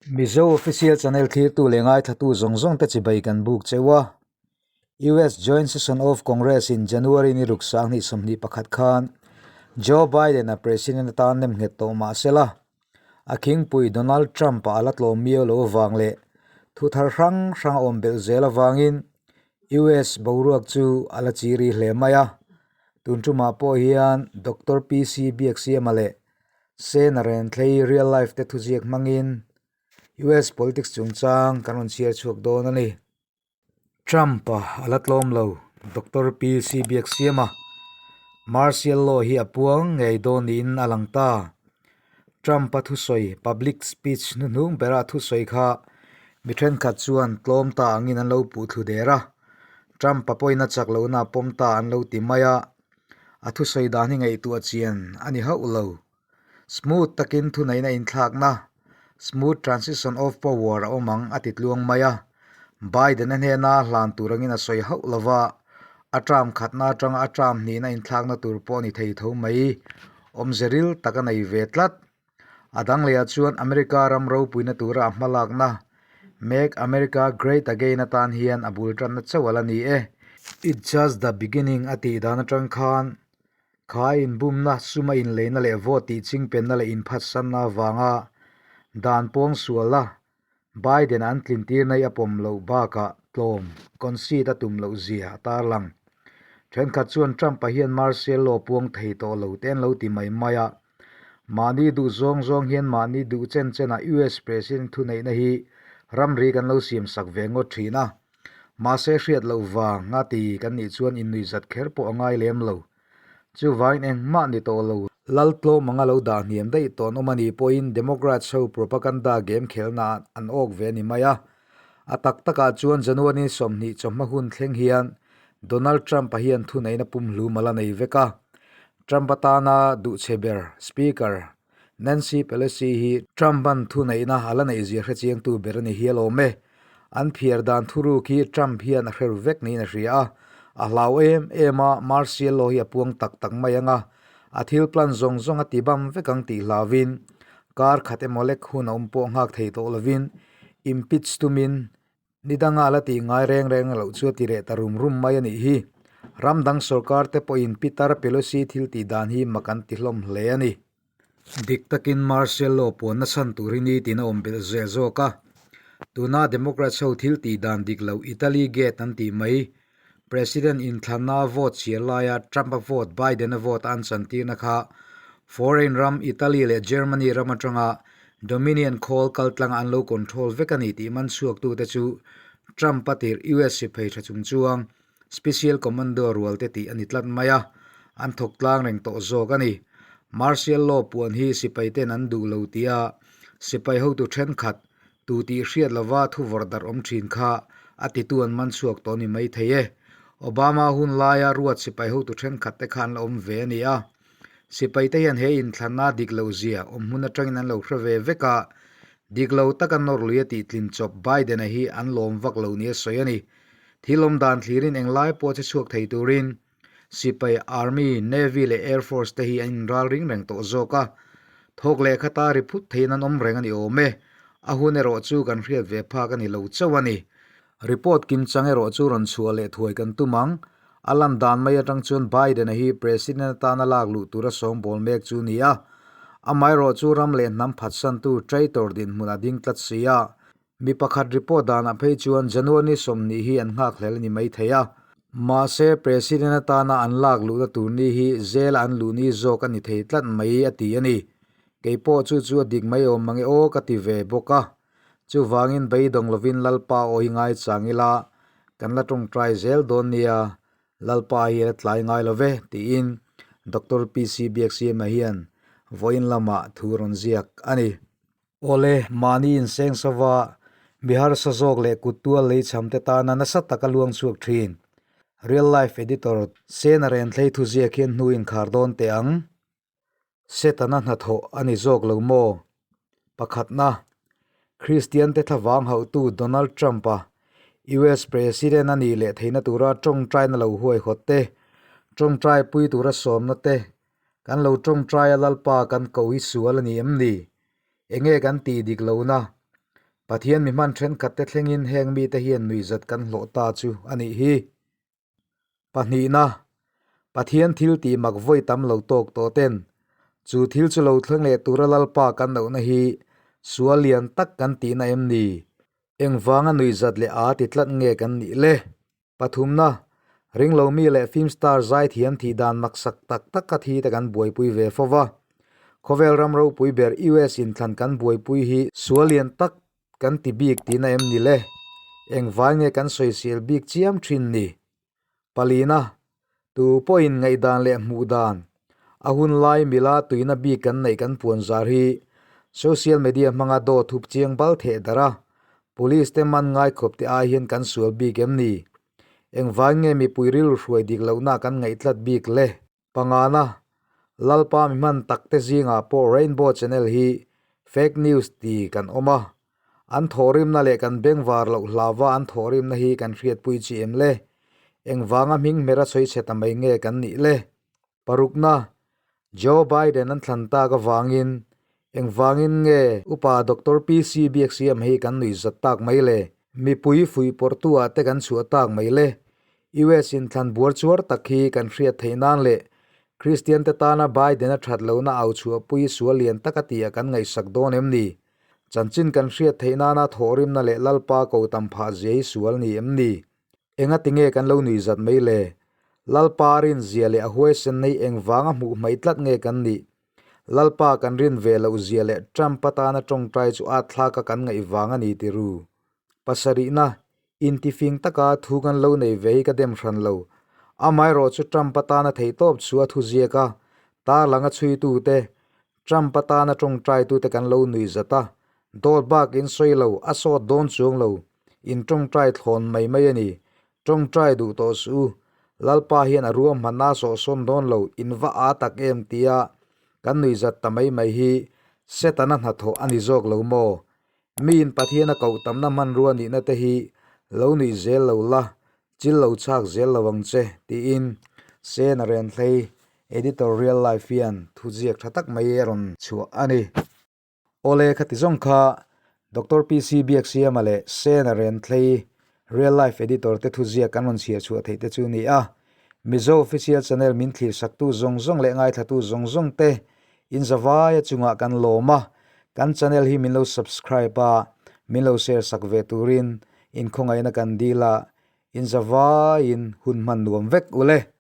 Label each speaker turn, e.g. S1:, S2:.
S1: Mizo Official Channel thlirtu leh ngaithlatu zawng zawng te chibai kan buk cheu a. US Joint Session of Congress in January ni ruk 2021 khan Joe Biden-a President atan nem nghet tawh mah sela, a khingpui Donald Trump-a a la tlawm miau lo avang leh thu thar hrang hrang a awm belh zel avangin US boruak chu a la chiri hle mai a. Tun tumah pawh hian Doctor PC Biaksiama leh Sena Renthlei real life te thuziak hmangin US politics chungchang kan rawn chhiar chhuak dawn a ni. Trump-a a la tlawm lo, Doctor PC Biaksiama Martial law hi a puang ngei dawn niin a lang ta. Trump-a thusawi public speech hnuhnung bera a thusawi kha mi thenkhat chuan tlawm ta angin an lo puh thlu der a, Trump-a pawhin a chak lohna a pawm ta an lo ti mai a. A thusawi dan hi ngaihtuah chian a ni hauh lo. Smooth takin thuneihna inthlakna, smooth transition of power, a awm ang a ti tluang mai a. Biden-a hnena hlan tur angin a sawi hauh lo va, a term khatna atanga a term hnihna inthlakna tur pawh a ni thei tho mai. Awmze ril tak a nei ve tlat. A dang lehah chuan America ram ropuina tura a hmalakna, Make America Great Again atan hian a bul tanna chauh a la ni e. It's just the beginning a tih dan atang khan kha inbumna, suma inleina leh vote tih chingpenna leh inphatsanna avanga dan pawng suala Biden an tlintir na hi a pawm loh bakah tlawm, concede, a tum loh zia a tarlang. Thenkhat chuan Trump-a hian martial law puang thei tawh lo te an lo ti mai mai a. Mahni duh zawng zawng hian mahni duh chen chenah US President thuneihna hi ramri kan lo siam sak ve ngawt thin a. Mahse hriat loh vang a ti kan nih chuan innuihzat kher pawh a ngai lem lo. Chuvangin engmah ni tawh lo. Lal tlawm anga lo dah hniam daih tawh an awm a nih pawhin Democrats ho propaganda game khelna ah an awk ve a ni mai a. A tak takah chuan January 20 chawhma hun thleng hian Donald Trump-a hian thuneihna pumhlum a la nei vek a. Trump atana duhchhe ber Speaker Nancy Pelosi hi Trump-a'n thuneihna a la neihzia hrechiangtu ber a ni hial awm e. An phiar dan thuruk hi Trump hian a hre ru vek niin a hria a, a hlau em em a, martial law hi a puang tak tak mai ang a, a thil plan zawng zawng a ti bam vek ang tih hlauin kar khat emaw lek hun a awm pawh nghak thei tawh lovin impeach tumin Ni danga la tih ngai reng reng loh chu a ti reh ta rum rum mai a nih hi. Ram dang sorkar te pawhin Peter Pelosi thil tih dan hi mak an ti hlawm hle a ni. Dik takin Martial Law puanna chhan tur hi nitin a awm belh zel zawk a. Tuna Democrats ho thil tih dan dik loh Italy Gate an tih mai. President inthlanna vote chhiar laia Trump-a vote Biden-a vote a an chantirna kha foreign ram Italy leh Germany ram atanga Dominion khawl kaltlanga an lo control vek a ni tih man chhuaktute chu Trump-a tirh US siphei tha chung chuang Special Commando rualte tih a ni tlat mai a, an thawk tlang reng tawh zawk a ni. Martial Law puan hi sipaiten an duh lo tia sipai hotu thenkhat Tu tih hriat lova thu vawrh darh awm thin kha a titu an man chhuak tawh ni mai thei e. Obama hun laia ruat sipai hotu thenkhat te kha an la awm ve a ni a. Sipai te hian he inthlanna dik loh zia awm hmun atangin an lo hre ve vek a, dik lo taka nawr lui a tih tlin chawp Biden-a hi an lawm vak lo nia sawi a ni. Thil awm dan thlirin englai pawh che chhuak thei turin Sipai, Army, Navy leh Air Force te hi an inral ring reng tawh zawk a, thawk leh khata ri phut theiin an awm reng a ni awm e. A hun erawh chu kan hriat ve phak a ni lo chauh a ni. Report kimchang erawh chu rawn chhuah leh thuai kan tum ang. A lan dan mai atang chuan Biden-a hi President atana lak luh tura sawngbawl mek chu ni a. Amaherawh chu ram leh hnam phatsantu traitor dinhmun a ding tlat si a. Mi pakhat report danah phei chuan January 20 hi an nghakhlel a ni mai thei a. Mahse, President atana an lak luhna tur ni hi jail an luh ni zawk a ni thei tlat mai a ti a ni. Kei pawh chu chu a dik mai awm mange aw ka ti ve bawk a. Chuvangin beidawng lovin Lalpa aw hi ngaichang ila kan la tawngtai zel dawn nia, Lalpa hi a la tlai ngai lo ve tiin Doctor PC Biaksiama hian vawiin lamah thu rawn ziak a ni. Awle, mahni inseng sova mi harsa zawk leh kut tual lei cham te tana nasa taka luang chhuak thin. Real Life Editor, Sena Renthlei thuziak hian hnu inkhar dawn teh ang. Setana hnathawh a ni zawk lo maw? Pakhatna, Kristian te thlavang hauhtu Donald Trump-a US President a nih leh theihna tura tawngtaina lo huaihawt te, tawngtai pui tura sawmna te, Kan lo tawngtai a Lalpa kan ko hi sual a ni em ni? Enge kan tih dik lohna? Pathian mi hman thenkhatte thlengin heng mite hian nuihzat kan hlawh ta chu a nih hi. Pahnihna, Pathian thil tih mak vawi tam lo tawk tawh ten chu thil chu lo thleng leh tura Lalpa kan lohna hi sual lian tak kan tihna em ni? Engvanga nuihzat leh aa ti tlat nge kan nih le? Pathumna, Ringlo mi leh film star zaithiam thih dan maksak tak tak a thi te kan buaipui ve fo va. Khawvel ram ropui ber US inthlan kan buaipui hi sual lian tak kan ti bik tihna em ni le? Engvai nge kan sawisel bik chiam thin ni? Palina, Tu pawhin ngaihdan leh hmuh dan, a hun lai mila tuina bik kan neih kan puan zar hi social media hmanga dawt hup chiang bal theh darh a, police te man ngai khawp te ai hian kan sual bik em ni? Engvai nge mipui rilru hruai dik lohna kan ngaih tlat bik le? Pangana, Lalpa mi hman takte zingah pawh Rainbow Channel hi fake news ti kan awm a, an thawhrimna leh kan bengvar loh hlauva an thawhrimna hi kan hriatpui chi em le? Engvanga hming hmera sawi chhe ta mai nge kan nih le? Parukna, Joe Biden an thlan tak avangin engvangin nge Upa Doctor PC Biaksiam hi kan nuihzat tak mai le? Mipui fuihpawrhtu ah te kan chhuah tak mai le? US in thlan buar chuar tak hi kan hriat theih nan leh Kristian te tana Biden a that lohna au chhuahpui sual lian tak a tih ah kan ngaihsak dawn em ni? Chanchin kan hriat theih nana thawhrimna leh Lalpa ko tam phah zia hi sual ni em ni? Enga tinge kan lo nui zat mai le? Lalpa rin zia leh a huaisen nei engvanga hmuh hmaih tlat nge kan nih? Lalpa kan rin ve loh zia leh Trump atana tawngtai chu at thlak a kan ngaih vang a ni ti ru. Pasarihna, intifing taka thu kan lo nei ve hi ka dem hran lo. Amaherawh chu Trump atana theihtawp chu a thuziak a, tarlang a chhuitute, Trump atana tawngtaitute kan lo nui zat a, dawt bak in sawi lo, a sawt dawn chuang lo, in tawngtai thlawn mai mai a ni. Tawngtai duh tawh suh u, Lalpa hian a ruahmanna a sawhsawn dawn lo, in va aa tak em tia kan nui zat ta mai mai hi Setana hnathawh a ni zawk lo maw? Miin Pathian a koh tamna hmanrua nihna te hi lo nuih zel lo la, chil lo chhak zel lo ang che, tiin Sena Renthlei, Editor Real Life hian thuziak tha tak mai a rawn chhuah a ni. Awle khati zawng kha Doctor PC Biaksiama leh Sena Renthlei, Real Life Editor te thuziak an rawn chhiar chhuah theih te chu ni a. Mizo Official Channel min thlir saktu zawng zawng leh ngaithlatu zawng zawng te in zavaia chungah kan lawm a, kan channel hi min lo subscribe a, min lo share sak ve turin in khawngaihna kan dil a, in zavaiin hun hman nuam vek ule.